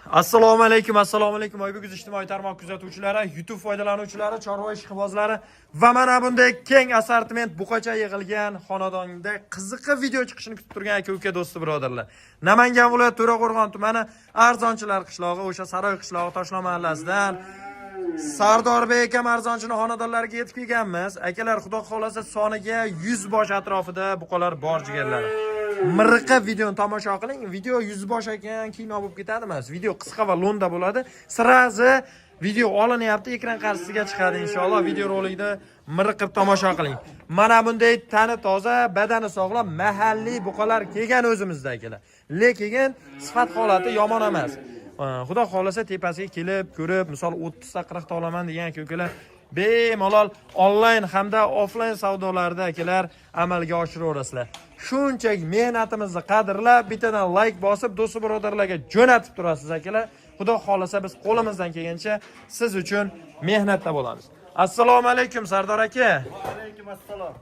Assalomu alaykum, assalomu alaykum Oybek ijtimoiy tarmoq kuzatuvchilari, YouTube foydalanuvchilari, chorva ishqibozlari va mana bunday keng assortiment buqacha yig'ilgan xonadonda qiziqib video chiqishini kutib turgan aka-uka, do'sti, birodarlar. Namangan viloyati To'raqo'rg'on tumani Arzonchilar qishlog'i, o'sha Saroy qishlog'i Toshloq mahallasidan Sardorbek akam arzonchini xonadonlariga yetib kelganmiz. Akalar, xudo xolasa soniga 100 bosh atrofida buqalar bor, jigarlar. Miriqib videoni tomosha qiling. Video 100 bosh ekan, kino bo'lib ketadi emas. Video qisqa va lo'nda bo'ladi. Сразу video olinyapti, ekran qarshisiga chiqadi inshaalloh. Video rolikni miriqib tomosha qiling. Mana bunday tani toza, badani sog'lom mahalliy buqalar kelgan o'zimizda, akalar. Lekin sifat holati yomon emas. Xudo xohlasa tepasiga kelib ko'rib, misol 30 ta 40 ta olaman degan aka ukalar bemalol onlayn hamda offlayn savdolarda, akalar, amalga oshiraverasizlar. Shunchaki mehnatimizni qadrlab, bittadan layk bosib, do'st birodarlarga jo'natib turasiz, akalar. Xudo xohlasa biz qo'limizdan kelgancha siz uchun mehnatda bo'lamiz. Assalomu alaykum, Sardor aka. Alaykum assalom.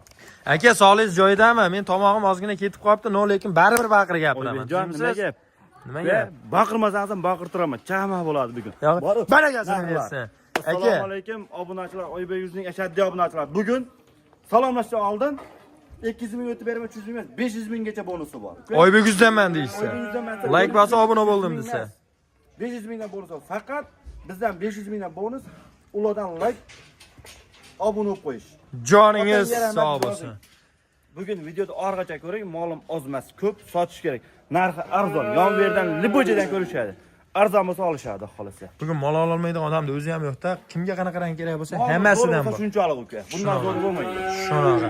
Aka, sog'ligingiz joyidami? Men tomog'im ozgina ketib qolibdi, но lekin baribir baqirib gapiraman. Oybekjon, nima gap? Nima Be, gap? Baqirmasangiz ham baqirtiraman. Chama bo'ladi bugun. Yo'q, Borib, barakasini narxlar. bersin. Aka, Assalomu alaykum, obunachilar, Oybek yuzning ashaddiy obunachilari. Bugun salomlashdan oldin 200 ming o'tib beraman, 300 ming emas, 500 minggacha bonusi bor. Oybek yuzdanman deyishsa. Oybek yuzdan man Layk bosib obuna bo'ldim desa. 500 mingdan bonus bor. Faqat bizdan 500 mingdan bonus, ulardan layk, obuna bo'lib qo'yish. Joningiz Otamga rahmat, sog' bo'lsin. Bugun videoda oxirigacha ko'ring, molim oz emas, ko'p sotish kerak. Narxi arzon, yon bu yerdan, любой joydan ko'rishadi. Arzon bo'lsa olishadi, xolasa. Bugun mol ololmaydigan odamni o'zi ham yo'qda. Kimga qanaqa rang kerak bo'lsa, hammasidan bor. Shunchalik, uka. Bundan zo'r bo'lmaydi. Shunaqa.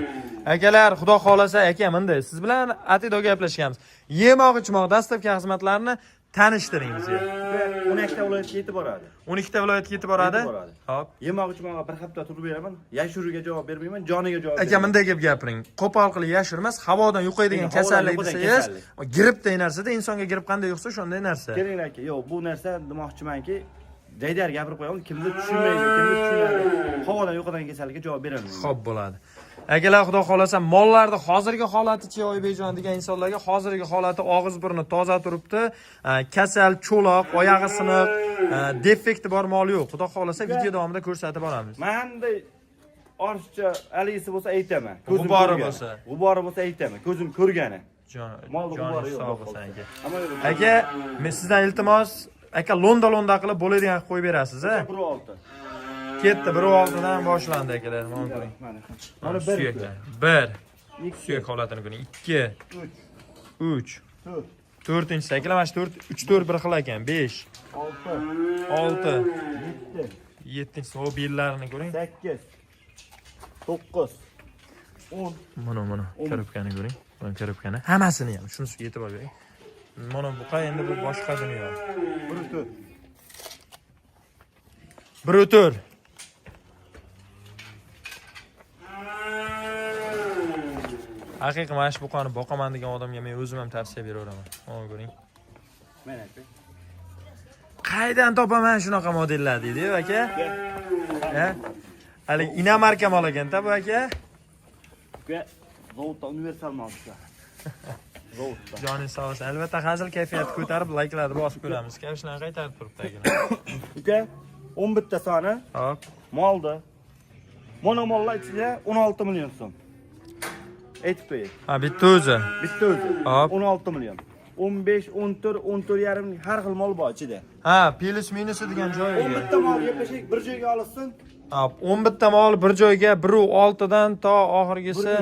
Akalar, xudo xolasa, aka, bunday siz bilan atido gaplashganmiz. Yemoq ichmoq, доставка xizmatlarini tanishtiring bizga. Uka, 12 ta viloyatga yetib boradi. 12 ta viloyatga yetib boradi. Yetib boradi. Xo'p. Yemoq ichmoqqa bir hafta turib beraman. Yashiruga javob bermayman, joniga javob Aka, beraman. bunday gap gapiring. Qo'pol qilib yashirmas, havodan yuqadigan Endi havodan kasallik yuqadigan desangiz, kasallik. Grippday narsada insonga gripp qanday yuqsa, shunday narsa. Kelinglar, aka. Yo'q, bu narsa demoqchimanki, jaydar gapirib qo'yaman, kimdir tushunmaydi, kimdir tushunadi. Havodan yuqadigan kasallikka javob berolmayman. Xo'p, bo'ladi. Akalar, xudo xolasa mollarni hozirgi holatichi, Oybekjon degan insonlarga hozirgi holati og'iz burni toza turibdi. Kasal, cho'loq, oyog'i siniq, defekti bor mol yo'q. Xudo xolasa video davomida ko'rsatib boramiz. Manday ortiqcha haligisi bo'lsa aytaman. Ko'zim G'ubori ko'rgani. bo'lsa. G'ubori bo'lsa aytaman. Ko'zim ko'rgani. Jon, Molni joningiz g'ubori yo'q. sog' bo'lsin, aka. Ammo yo'q. Aka, men sizdan iltimos, aka, lo'nda lo'nda qilib bo'ladigan qilib qo'yib berasiz, a? 1.6. Ketdi, 1.6 dan boshlandi, akalar. Mana ko'ring. Mana. Mana Mana bir, suyaklar. 1. ikki, Suyak holatini ko'ring. 2, 3, 3, 4, to'rtinchisi, akalar, mana shu 4, 3, 4 bir xil ekan. 5, 6, 6, 7, yettinchisi, o bellarini ko'ring. 8, 9, 10, Mana, mana коробка ni ko'ring. Mana коробка ni. Hammasini ham shunisiga e'tibor bering. Mana buqa endi bu boshqa dunyo. 1.4. 1.4. Haqiqiy mana shu buqani boqaman degan odamga men o'zim ham tavsiya beraveraman. Mana ko'ring. Mana, aka. Qaydan topaman shunaqa modellar deydi, aka? Ha? Haligi иномарка mol ekan-da bu, aka. Uka, zavodda universal mol uka. Zavodda. Joningiz sog' bo'lsin. Albatta hazil kayfiyatni ko'tarib, layklarni bosib ko'ramiz. Kavshlarni qaytarib turibdi, akalar. Uka, 11 ta soni Hop. moldi. Monomollar ichida 16 million so'm. Aytib qo'yay. Ha, bitta o'zi. Bitta o'zi. Hop. 16 million. 15, 14, 14 yarim har xil mol bor ichida. Ha, plyus minusi degan joyiga. 11 ta mol gaplashaylik, bir joyga olishsin. Ha, 11 ta mol bir joyga 1.6 dan to oxirgisi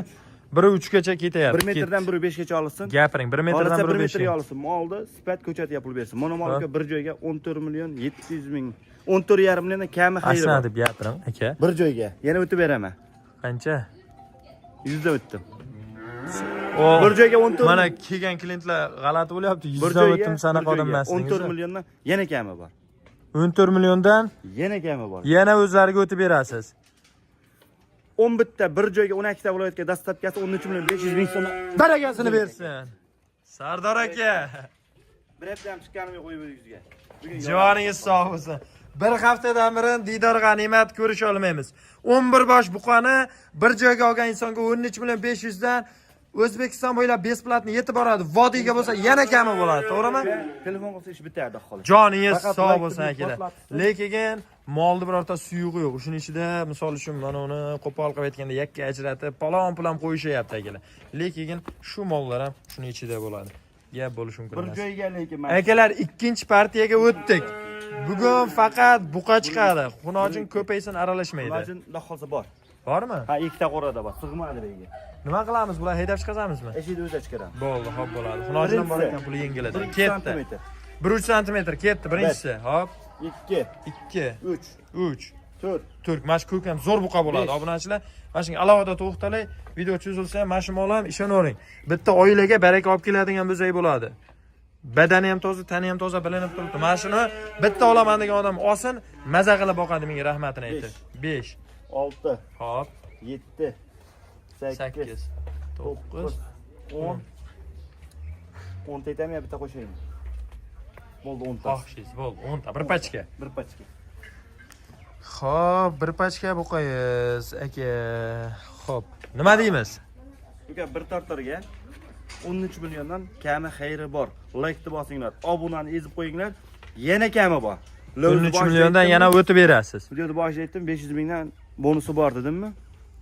1.3 gacha ketyapti. 1 metrdan 1.5 gacha olishsin. Gapiring, 1 metrdan Xohlasa 1 1.5 metrga olsin. Molni sifat ko'chatiga pul bersin. Monomol Ha. uka, bir joyga 14 million 700 ming. 14,5 milliondan kami xayri Asna bor. deb gapiring, aka. Bir joyga. Yana o'tib beraman. Qancha? 100 da o'tdim. O, Bir joyga 14 mana kelgan klientlar g'alati bo'lyapti. Bir 100 dan joyga o'tdim sanaqa bir odam joyga emas. 14 milliondan yana kami bor. 14 milliondan Yana kami bor. yana o'zlariga o'tib berasiz. 11 ta bir joyga 12 ta viloyatga доставка si 13 million 500 ming so'm. Barakasini bersin. Sardor aka. Bir hafta ham chiqqanim yo'q qo'yib yuzga. Bugun Joningiz sog' bo'lsin. Bir haftadan beri diydor g'animat ko'risha olmaymiz. 11 bosh buqani bir joyga olgan insonga 13 million 500 dan O'zbekiston bo'ylab бесплатно yetib boradi. Vodiyga bo'lsa yana kami bo'ladi, to'g'rimi? Telefon qilsa, ish bitadi, xolos. Joningiz Faqat sog' like bo'lsin, akalar. portlatsin. Lekin molni birorta suyug'i yo'q. Shuning ichida, misol uchun, mana uni qo'pol qilib aytganda, yakka ajratib, palon pulam qo'yishyapti, akalar. Lekin shu mollar ham shuning ichida bo'ladi. Gap bo'lishi mumkin Bir emas. joyga lekin mana. Akalar, ikkinchi partiyaga o'tdik. Bugun faqat buqa chiqadi. Xunojin ko'paysin, aralashmaydi. Xunojin, xudo xohlasa, bor. Bormi? Ha, ikkita qo'rada bor. Sig'madi bega. Nima qilamiz? Bular haydab chiqazamizmi? Eshikni o'zi chiqaramiz. Bo'ldi, hop, bo'ladi. Xunojidan bor Birinchisi. ekan, puli yengiladi. 1 Ketdi. santimetr. 1.3 santimetr ketdi birinchisi. Hop, 2, 2, 3, 3, 4, 4. Mana shu ko'k ham zo'r buqa bo'ladi. 5. Obunachilar, mana shunga alohida to'xtalay, video cho'zilsa ham, mana shu mol ham, ishonavering. Bitta oilaga baraka olib keladigan buzak bo'ladi. Badani ham toza, tani ham toza bilinib turibdi. Mana shuni bitta olaman degan odam olsin, maza qilib boqadi, menga rahmatini aytib. 5. 6, Hop, 7, 8, 8, 9, 10. 10 ta aytami yo bitta qo'shaymi? Bo'ldi, 10 ta. Xohishingiz bo'ldi, 10 ta, bir pachka. Bir pachka. Xo'p, bir pachka buqayiz, aka. Xo'p, nima deymiz? Uka, bir tortarga 13 milliondan kami xayri bor. Laykni bosinglar, obunani ezib qo'yinglar. Yana kami bor. 13 milliondan yana o'tib berasiz. Videoda boshida aytdim, 500 mingdan bonusi bor dedimmi?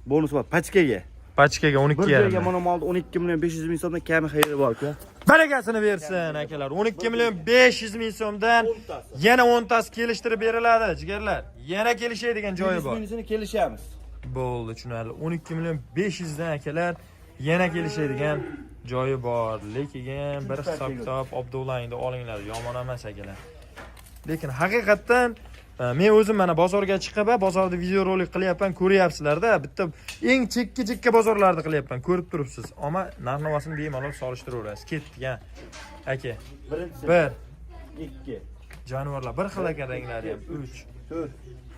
Bonusi bor pachkaga. Pachkaga Bir 12 joyga yarim. mana molni 12 million 500 ming so'mdan kami xayri bor, uka. Barakasini bersin, akalar. 12 million 500 ming so'mdan O'ntasi. yana 10 tasi kelishtirib beriladi, jigarlar. Yana kelishadigan joyi bor. Minusini kelishamiz. Bo'ldi, tushunarli. 12 million 500 dan, akalar, yana kelishadigan joyi bor. Lekin bir hisob kitob obdovlangda olinglar, yomon emas, akalar. Lekin haqiqatdan men o'zim mana bozorga chiqib, bozorda videorolik qilyapman, ko'ryapsizlarda, bitta eng chekka chekka bozorlarda qilyapman, ko'rib turibsiz. Ammo narx-navosini bemalol solishtiraverasiz. Ketdik, ha. Aka, Birinchisi, 1 2, jonivorlar bir xil ekan, ranglari ham. 3 4,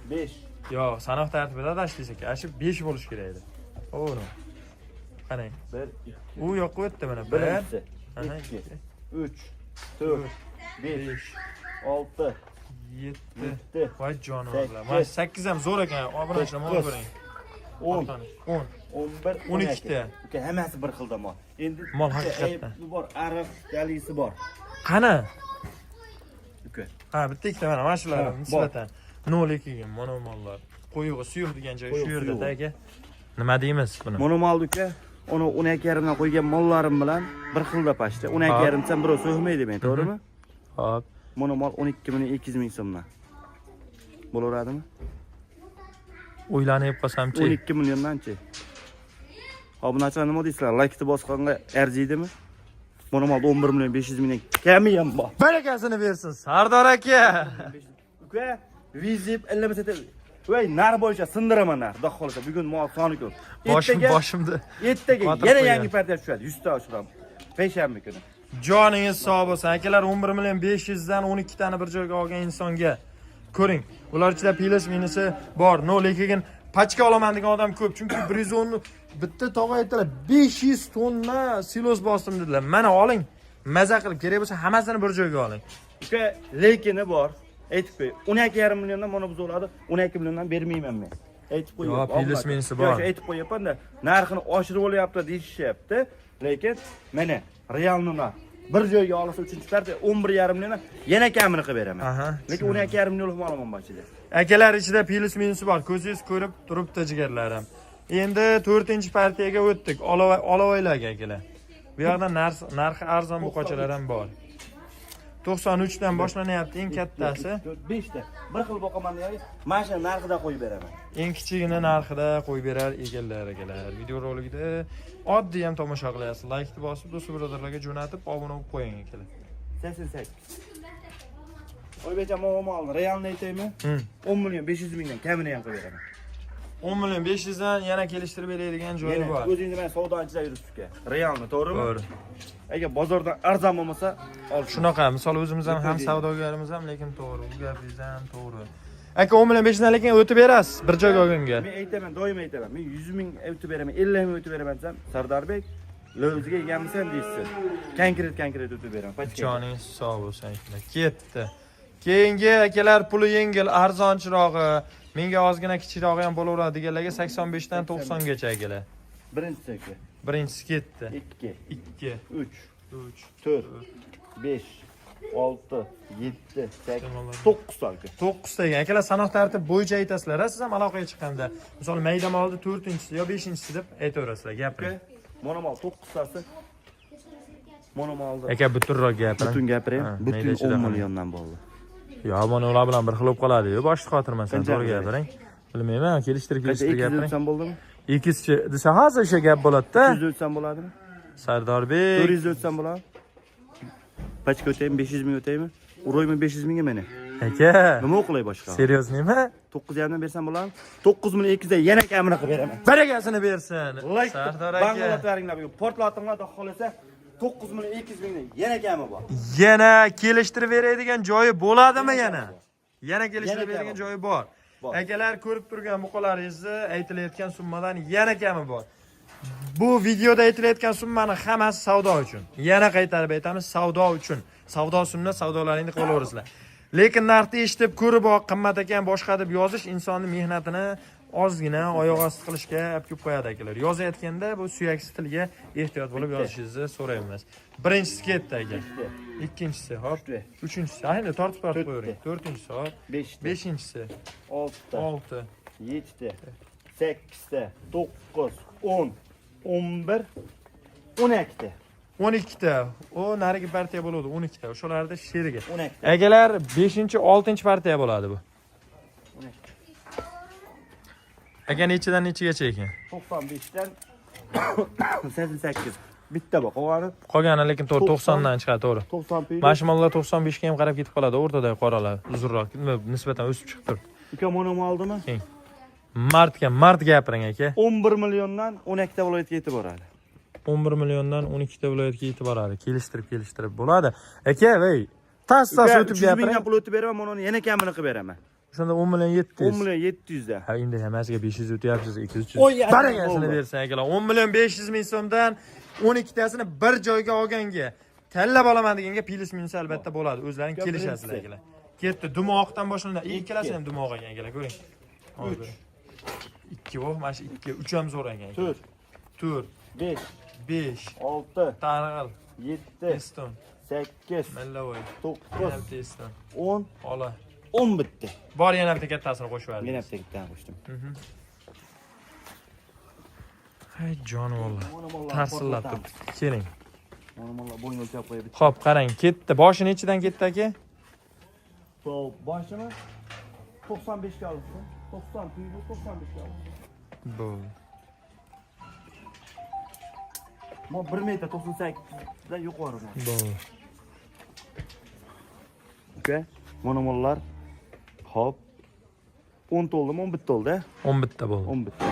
5, Yo'q, sanoq tartibida adashdingiz, aka. Ana shu 5 bo'lishi kerak edi. To'g'ri. Qarang. 1, 2, U yoqqa o'tdi mana. 1, birinchisi, 2, 3, 4, 5, 5, 6, 7. 7, Voy jonivorlar. Mana 8 ham zo'r ekan. Obunachilar, mana 9, ko'ring. 10, 10. 11, 12 ta. Uka, hammasi bir xilda mol. Endi Mol bitta haqiqatdan. aybi bor, ariq galisi bor. Qani? Uka. Ha, bitta ikkita mana mana shular Ha, bor. nisbatan. 0 keyin mana mollar. Qo'yig'i suyuq degan joyi shu Qo'yig'i yerda, suyuq. aka. Nima deymiz buni? Mono molni, uka, uni 12,5 dan qo'ygan mollarim bilan bir xilda pashta. 12,5 desam, birov so'kmaydi meni, to'g'rimi? Hop. Mono mol 12 million 200 ming so'mdan. Bo'laveradimi? O'ylanib qolsamchi. 12 milliondanchi. Obunachilar, nima deysizlar? Laykni bosganga arziydimi? Mono molda 11 million 500 mingdan kami ham bor. Barakasini bersin, Sardor aka. Uka, vizib illamasa, voy, nar bo'yicha sindiraman nar. Xudo xohlasa, bugun mol soni ko'p. Boshim Ertaga boshimda. ertaga qotirib yana qo'ygan. yangi partiya tushadi. 100 ta oshiraman. Payshanba kuni. Joningiz sog' bo'lsin. Akalar, 11 million 500 dan 12 tani bir joyga olgan insonga ko'ring. Ular ichida plyus minusi bor. No, lekin pachka olaman degan odam ko'p. Chunki 110 bitta tog'a aytdilar, 500 tonna silos bosdim dedilar. Mana oling. Maza qilib kerak bo'lsa hammasini bir joyga oling. Uka, lekini bor. Aytib qo'y. 12,5 milliondan mana biz oladi. 12 milliondan bermayman men. Aytib qo'yyapman. Yo'q, plyus minusi bor. Yo'q, aytib qo'yyapman-da, narxini oshirib olyapti deyishyapti. Lekin mana realni narx. Bir joyga olsa 3-partiya 11,5 milliondan yana kamini qilib beraman. Aha. Lekin 12,5 million olaman boshida. Akalar, ichida plyus minusi bor. Ko'zingiz ko'rib turibdi, jigarlarim. Endi 4-partiyaga o'tdik. Olavoylarga, akalar. Bu yoqda narxi arzon buqachalar ham bor. 93 dan boshlanyapti eng kattasi. 4, 5 ta. Bir xil boqaman degan, mana shu narxida qo'yib beraman. Eng kichigini narxida qo'yib berar ekanlar, akalar. Videorolikda oddiy ham tomosha qilyapsiz. Laykni bosib, do'st birodarlarga jo'natib, obuna bo'lib qo'ying, akalar. 88. Oybekjon, molni realni aytaymi? 10 million 500 mingdan kamini ham qilib beraman. 10 million 500 dan yana kelishtirib beradigan joyi Yana bor. o'zingiz mana savdoni ichida yuribsiz, uka. Realni, to'g'rimi? To'g'ri. Agar bozordan arzon bo'lmasa, ol. Shunaqa, misol o'zimiz ham Yo'q, savdogarimiz ham, lekin to'g'ri, u gapingiz ham to'g'ri. Aka, 10 million 500 dan lekin o'tib berasiz bir joyga olganga. Men aytaman, doim aytaman. Men 100 ming o'tib beraman, 50 ming o'tib beraman desam, Sardarbek, o'ziga eganmisan deysiz. Konkret, konkret o'tib beraman. Pachka. Joningiz sog' bo'lsin, akalar. Ketdi. Keyingi, akalar, puli yengil, arzon chirog'i, menga ozgina kichikrog'i ham bo'laveradi deganlarga 85 dan 90 gacha, akalar. Birinchisi, aka. Birinchisi ketdi. 2, 2, 3, 3, 4, 5, 6, 7, 8, Tamam. 9 ta uka. 9 ta ekan. Akalar, sanoq tartib bo'yicha aytasizlar, a? Siz ham aloqaga chiqqanda, misol mayda molni 4-inchisi yo 5-inchisi deb aytaverasizlar, gapiring. Mana mol 9 tasi. Mana molni Aka, butunroq gapiring. butun gapiring. Ha, Butun mayda ichida 10 ham. milliondan bo'ldi. Yo, mana ular bilan bir xil bo'lib qoladi-yu, boshni qotirmasdan Qancha to'g'ri qilib gapiring. Bilmayman, kelishtirib Qancha kelishtirib 200 gapiring. o'tsam bo'ldimi? Ikkisi desa hozir o'sha gap bo'ladi-da. 300 o'tsam bo'ladimi? Sardorbek. 400 o'tsam bo'ladimi? Pachka o'taymi, 500 ming o'taymi? Uroymi 500 mingga meni? Aka, Nima o'qilay boshqa? seryoznimi? 9,5 dan bersam bo'ladimi? 9 million 200 dan yana kamini qilib beraman. Barakasini bersin. Like Sardor aka. banglatlaringlar bugun portlatinglar, xudo xolasa 9 million 200 mingdan yana kami bor. Yana kelishtirib beradigan joyi bo'ladimi yana? Yana kelishtirib Yana kami beradigan bor. joyi bor. Bor. Akalar, ko'rib turgan buqalaringizni aytilayotgan summadan yana kami bor. Bu videoda aytilayotgan summani hammasi savdo uchun. Yana qaytarib aytamiz, savdo uchun. Savdo sunnat, savdolaringni qilaverasizlar. Lekin narxni eshitib, ko'rib, "O, qimmat ekan, boshqa" deb yozish insonni mehnatini ozgina oyoq osti qilishga olib kelib qo'yadi akalar. Yozayotganda bu suyaksiz tilga ehtiyot bo'lib yozishingizni so'raymiz. Birinchisi ketdi aka. Ikkinchisi, hop. Uchta. Uchinchisi, ha, endi tortib tortib To'rtta. qo'yavering. To'rtinchisi, hop. 5 ta, Beshinchisi, 6 ta, 6, 7 ta, 8 ta, 9, 10, 11, 12 ta. 12 ta. O narigi partiya bo'ladi, 12 ta. O'shalarda sherigi. 12 ta. Akalar, 5-chi, 6-partiya bo'ladi bu. 12. Aka, nechidan nechagacha ekan? 95 dan 88. Bitta bor, qolgani Qolgani lekin to'g'ri 90 dan chiqadi, to'g'ri. 90 pul. Mana shu mollar 95 ga ham qarab ketib qoladi, o'rtadagi qoralar uzunroq, nima, nisbatan o'sib chiqib turibdi. Uka mana oldimi? Mardga, mard gapiring aka. 11 milliondan 12 ta viloyatga yetib boradi. 11 milliondan 12 ta viloyatga yetib boradi. Kelishtirib, kelishtirib bo'ladi. Aka, vey, tas tas Uka, o'tib 300 mingdan gapiring. pul o'tib beraman, mana uni yana kamini qilib beraman. O'shanda 10 million 10 700. million 700 da. Ha, endi hammasiga 500 o'tyapsiz, 200 300. Oy, yarim Barakasini bo'ldi. bersin akalar. 10 million 500 ming so'mdan 12 tasini bir joyga olganga, tanlab olaman deganga plyus minus albatta bo'ladi. O'zlaring Uka, kelishasizlar birinchisi. akalar. Ketdi, dumoqdan boshlanadi. Ikkalasi ham dumoq ekan akalar, ko'ring. Uch. 2, oh, mana shu 2, 3 ham zo'r ekan. 4, 4, 5, 5, 6, Targ'il, 7, Eston, 8, Mallavoy, 9, yana bitta Eston, 10, Ola. 10 bitta. Bor, yana bitta kattasini qo'shib yubordik. Yana bitta bittani qo'shdim. Hay, jonivorlar. Mana mollar Tarsillab portlatamiz. turibdi. Keling. Mana mollar bo'yni o'lchab qo'yib. Xo'p, qarang, ketdi. Boshi nechidan ketdi aka? Xo'p, boshini 95 ga olibdi. 90 pul 95 ga olibdi. Bo'ldi. Mo 1 metr 98 dan yuqori. Bo'ldi. Uka, mana mollar. Xo'p. 10 to'ldimi? 11 to'ldi. 11 ta bo'ldi. 11 ta.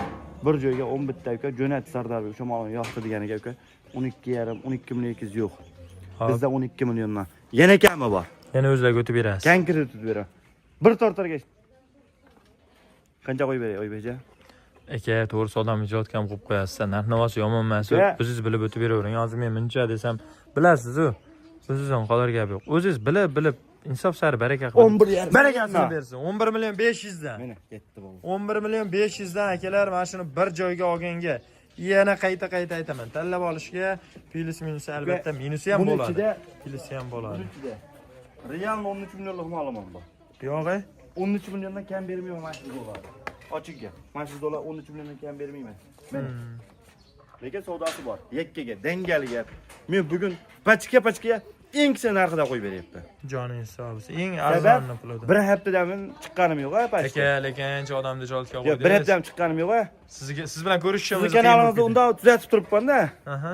Bir joyga 11 ta uka jo'nat Sardor o'sha molni yoqdi deganiga uka 12,5 12 million 200 yo'q. Hop. Bizda 12 milliondan. Yana kami bor. Yana o'zlariga o'tib berasiz. Konkret tutib beraman. Bir tortarga qancha qo'yib beray, Oybekjon? Aka, to'g'risi odam ijodga ham qo'yib qo'yasiz. Narx navosi yomon emas. Ya. O'zingiz bilib o'tib beravering. Hozir men buncha desam, bilasiz-u. O'zingizdan qolar gap yo'q. O'zingiz bilib, bilib insof sari baraka qilib. 11,5 Barakasini bersin. 11 million 500 dan. Mana ketdi bo'ldi. 11 million 500 dan akalar, mana shuni bir joyga olganga yana qayta qayta aytaman. Tanlab olishga plyus minusi albatta minusi ham Buni bo'ladi. ichida Plyusi ham bo'ladi. buni ichida real 13 millionlik ma'lumot bor. Yo'q, 13 milliondan kam bermayman mana shu dollarni. Ochiq gap. Mana shu dollar 13 milliondan kam bermayman. Mana. Lekin savdosi bor. Yakkaga, dangali gap. Men bugun pachka pachka eng kichik narxida qo'yib beryapman. Joningiz sog' bo'lsin. Eng Sabab arzonni pulida. bir haftadan chiqqanim yo'q, ha, pachka. Aka, lekin ancha odamni ijodga Yo'q, bir qo'ydingiz. haftadan chiqqanim yo'q, ha. Sizga siz bilan ko'rishishimiz Sizni kanalingizni undan tuzatib turibman-da. Aha.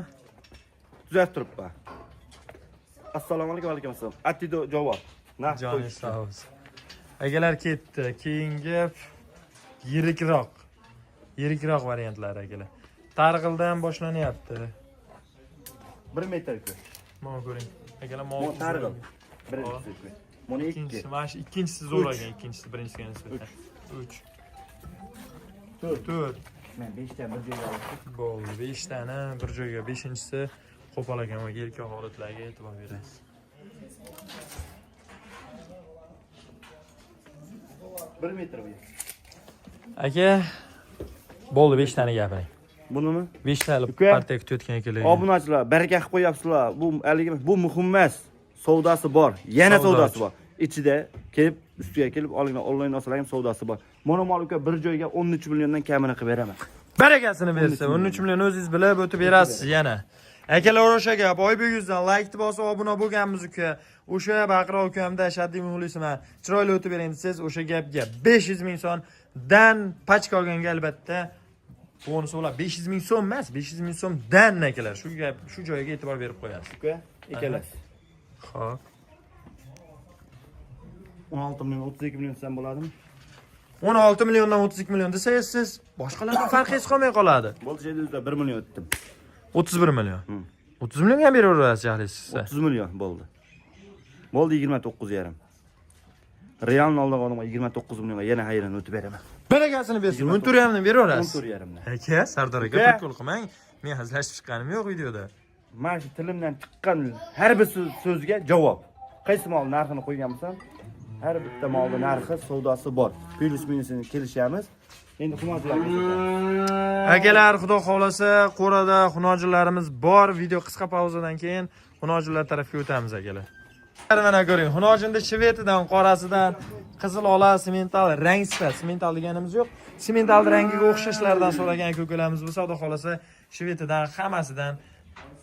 Tuzatib turibman. Assalomu alaykum, alaykum assalom. Atido javob. Narx Joningiz qo'yishdi. sog' bo'lsin. Akalar ketdi. Keyingi yirikroq. Yirikroq variantlar akalar. Targ'ildan boshlanyapti. 1 metr ku. Mana ko'ring. Akalar mol. Mo targ'il. Birinchisi ku. Mana 2, Ikkinchisi, mana shu ikkinchisi zo'r Uch. ekan, ikkinchisi birinchisiga nisbatan. 3 4. 4 Men 5 ta bir joyga oldim. bo'ldi. 5 tani bir joyga, beshinchisi qo'pol ekan va yelka holatlarga e'tibor berasiz. 1 metr bu. Aka, bo'ldi 5 tani gapiring. Bunimi? 5 talik Uka. partiya kutayotgan akalarga. Obunachilar, baraka qilib qo'yapsizlar. Bu haligi bu muhim emas. Savdosi bor. Yana Savdo. savdosi bor. Ichida kelib, ustiga kelib olinglar, onlayn olsalar ham savdosi bor. Monomol uka bir joyga 13 milliondan kamini qilib beraman. Barakasini bersin. 13 million o'zingiz bilib o'tib berasiz yana. Akalar o'sha gap, Oybek yuzdan like bosib obuna bo'lganmiz uka. O'sha Baqiro ukamda ashaddiy muxlisiman. Chiroyli o'tib bering desangiz, o'sha gapga 500 ming so'mdan pachka olganga albatta bonus bo'ladi. 500 ming so'm emas, 500 ming so'mdan akalar. Shu gap, shu joyga e'tibor berib qo'yasiz. Uka, ikkalasi. Xo'p. 16 million, 32 million desam bo'ladimi? 16 milliondan 32 million desangiz siz boshqalardan farqingiz qolmay qoladi. Bo'ldi, 700 1 million o'tdim. 31 million. 30 millionga ham beraverasiz jahlingiz chiqsa. 30 million bo'ldi. Bo'ldi 29,5. Realni oldiga odamga 29 millionga yana hayron o'tib beraman. Barakasini bersin. 14 hamdan beraverasiz. 14,5dan. Aka, Sardor aka, Uka. prikol qilmang. Men hazillashib chiqqanim yo'q videoda. Mana shu tilimdan chiqqan har bir so'zga javob. Qaysi mol narxini qo'ygan bo'lsam, har bitta molni narxi, savdosi bor. Plyus minusini kelishamiz. Endi xunojilarga sotamiz. Akalar, xudo xolasa, qo'rada xunojilarimiz bor. Video qisqa pauzadan keyin xunojilar tarafga o'tamiz akalar. Mana ko'ring, xunojinni shvetidan, qorasidan, qizil ola, semental rang sifat, semental deganimiz yo'q. Semental rangiga o'xshashlardan so'ragan ko'kalarimiz bo'lsa, xudo xolasa, shvetidan hammasidan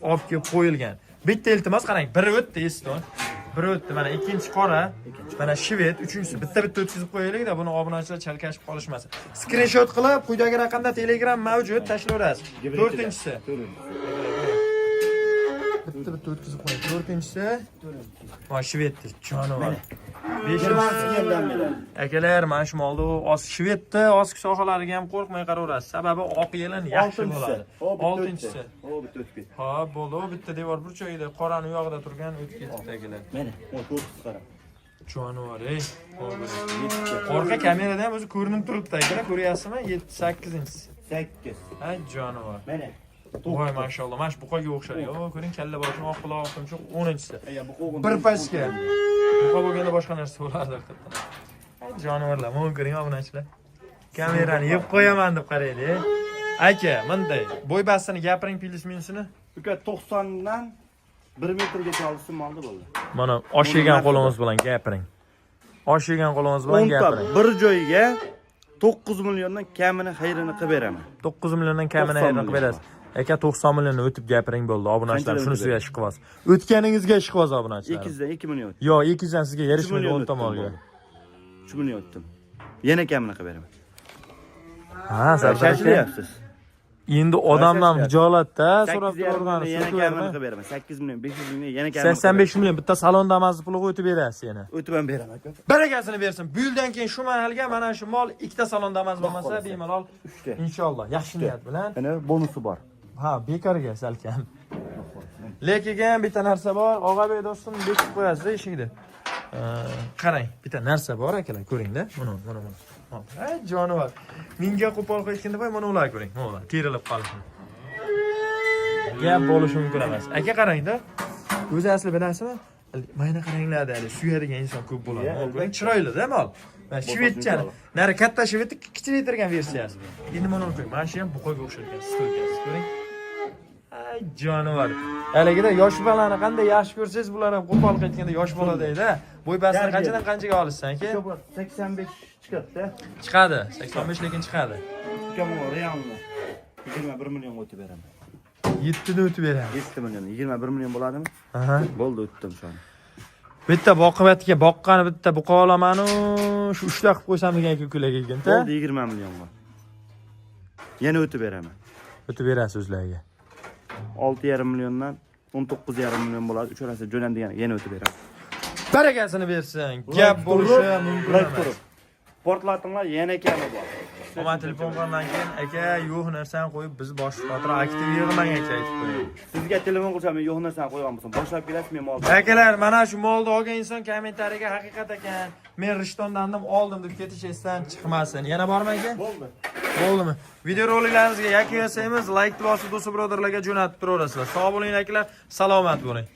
olib kelib qo'yilgan. Bitta iltimos qarang, biri o'tdi Eston, biri o'tdi. Mana ikkinchi qora, mana shved, uchinchisi bitta-bitta o'tkazib qo'yaylik-da, buni obunachilar chalkashib qolishmasin. Skrinshot qilib, quyidagi raqamda Telegram mavjud, tashlayverasiz. To'rtinchisi. Bitta-bitta o'tkazib qo'ying. To'rtinchisi. Mana shvedni jonivor. Beshinchisi. Akalar, mana shu molni oz shvedni oski sohalariga ham qo'rqmay qaraverasiz. Sababi oq yelin yaxshi bo'ladi. Oltinchisi. O bitta o'tib ketdi. Ha, bo'ldi. U bitta devor burchagida, qorani u yog'ida turgan o'tib ketdi akalar. Mana, o to'rttisi qara. Jonivor, ey. Yetti. Orqa kamerada ham o'zi ko'rinib turibdi akalar, ko'ryapsizmi? 7 8-inchisi. 8. Ha, jonivor. Mana. Voy, mashalloh, mana shu buqaga o'xshaydi. O, ko'ring, kalla boshini oq qulog'i tumshuq 10-inchisi. Aya, bu qo'g'in. Bir pachka. Buqa bo'lganda boshqa narsa bo'lardi haqiqatdan. Ay, jonivorlar, mana ko'ring obunachilar. Kamerani yeb qo'yaman deb qaraydi. Aka, bunday bo'y bastini gapiring, plyus minusini. Uka 90 dan 1 metrgacha olsin molni bo'ldi. Mana osh yegan qo'lingiz bilan gapiring. Osh yegan qo'lingiz bilan 10 ta gapiring. bir joyga 9 milliondan kamini xayrini qilib beraman. 9 milliondan kamini 90 ayirib million. berasiz. Aka 90 millionni o'tib gapiring bo'ldi. Obunachilar Qanchadan shunisiga o'tib ishqiboz. O'tganingizga ishqiboz obunachilar. 200 dan 2 million. Yo'q, 200 dan sizga 3 yarashmaydi million 10 tomonga. 3 million o'tdim. Yana kamini qilib beraman. Ha, Sardor aka. Shoshilyapsiz. Endi odamdan Shoshilyapsiz. hijolatda so'rab 8,5 turgan million yana kamini qilib beraman. 8 million 500 mingga yana kamini. 85 million bitta salon Damas'ni puliga o'tib berasiz yana. O'tib ham beraman aka. Barakasini bersin. Bu yildan keyin shu mahalga mana shu mol ikkita salon Damas bo'lmasa xohlasa. bemalol Uchta. inshaalloh yaxshi niyat bilan. Mana bonusi bor. Ha, bekorga salkam. Lekin bitta narsa bor, Og'abek do'stim bekitib qo'yasiz eshikni. Qarang, bitta narsa bor akalar, ko'ringda. Mana, mana, mana. Ay, jonivor. Menga qo'pol qo'yishganda voy, mana ular ko'ring. Mana ular terilib qolishini. Gap bo'lishi mumkin emas. Aka qarangda. O'zi asli bilasizmi? Mayna qaranglar hali suyadigan inson ko'p bo'ladi. Ya, Mol ko'ring, albatta. chiroyli-da mol. Mana shvedchani. Nari katta shvedni kichraytirgan versiyasi. Endi mana uni ko'ring. Mana shu ham buqaga o'xshagan stoykasi, ko'ring. Ay jonivor. Haligida yosh bolani qanday yaxshi ko'rsangiz, bular ham qo'pol qaytganda yosh boladayda. Bo'y bastini Tarbiya. qanchadan qanchaga olishsan aka? Uka 85 chiqadi-da. Chiqadi. 85 lekin chiqadi. Uka bu realni 21 millionga o'tib beraman. 7 ni o'tib beradi. 7 million, 21 million bo'ladimi? Aha. Bo'ldi, o'tdim shuni. Bitta boqibatga boqqani bitta buqa olamanu shu uchta qilib qo'ysam degan kukular kelganda. Bo'ldi 20 millionga. Yana o'tib beraman. O'tib berasiz o'zlariga. 6,5 milliondan 19,5 million bo'ladi. Uchalasi jo'nan degan yana o'tib beraman. Barakasini bersin. Gap bo'lishi mumkin Like emas. turib. Portlatinglar yana kami bor. Omad telefon qilgandan keyin aka yo'q narsani qo'yib biz bosh qotir aktiv yig'mang aka aytib qo'ying. Sizga telefon qilsam men yo'q narsani qo'ygan bo'lsam, boshlab kelasiz men mol. Akalar, mana shu molni olgan inson kommentariyaga haqiqat ekan, men Rishtondandim oldim deb ketish esdan chiqmasin. Yana bormi aka? Bo'ldi. Bo'ldimi? Video roliklarimizga yakun yasaymiz. Like bosib do'st birodarlarga jo'natib turaverasizlar. Sog' bo'ling akalar, salomat bo'ling.